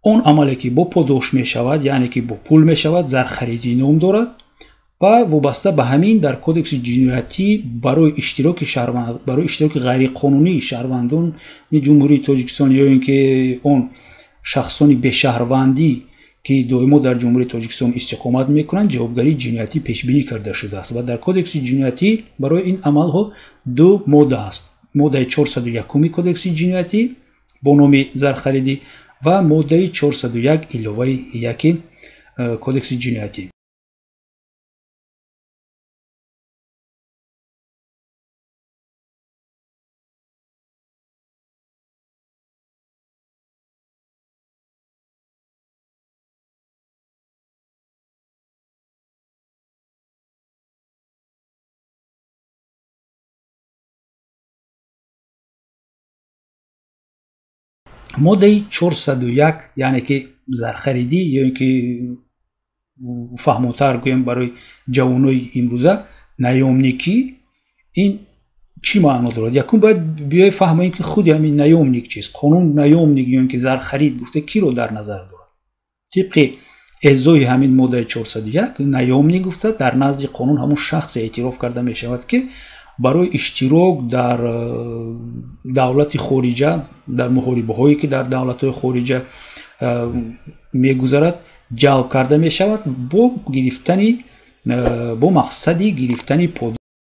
Он амале ки бо подош мешавад, яъне ки бо пул мешавад, зархаридӣ ном дорад ва вобаста ба ҳамин дар кодекси ҷиноятӣ барои иштироки шаҳрванд, барои иштироки ғайриқонунии шаҳрвандони Ҷумҳурии Тоҷикистон ё ин ки он шахсони бешаҳрвандӣ, ки доимо дар Ҷумҳурии Тоҷикистон истиқомат мекунанд, ҷавобгарии ҷиноятӣ пешбинӣ карда шудааст ва дар кодекси ҷиноятӣ барои ин амалҳо ду модда аст: моддаи 401 кодекси ҷиноятӣ бо номи зархаридӣ ва моддаи 401 иловаи 1 кодекси ҷиноятӣ. Моддаи 401, яъне ки зархаридӣ ё ин ки фаҳмотар гӯем барои ҷавонои имрӯза наёмникӣ, ин чӣ маъно дорад? Якум бояд биёй фаҳмем, ки худи ҳамин наёмник чист. Қонун наёмник ё ин ки зархарид гуфта киро дар назар дорад? Тибқи эъзои ҳамин моддаи 401, наёмник гуфта дар назди қонун ҳамун шахсе эътироф карда мешавад, ки барои иштирок дар давлати хориҷа, дар муҳорибаҳое ки дар давлатҳои хориҷа мегузарад, ҷалб карда мешавад бо гирифтани, бо мақсади гирифтани подош.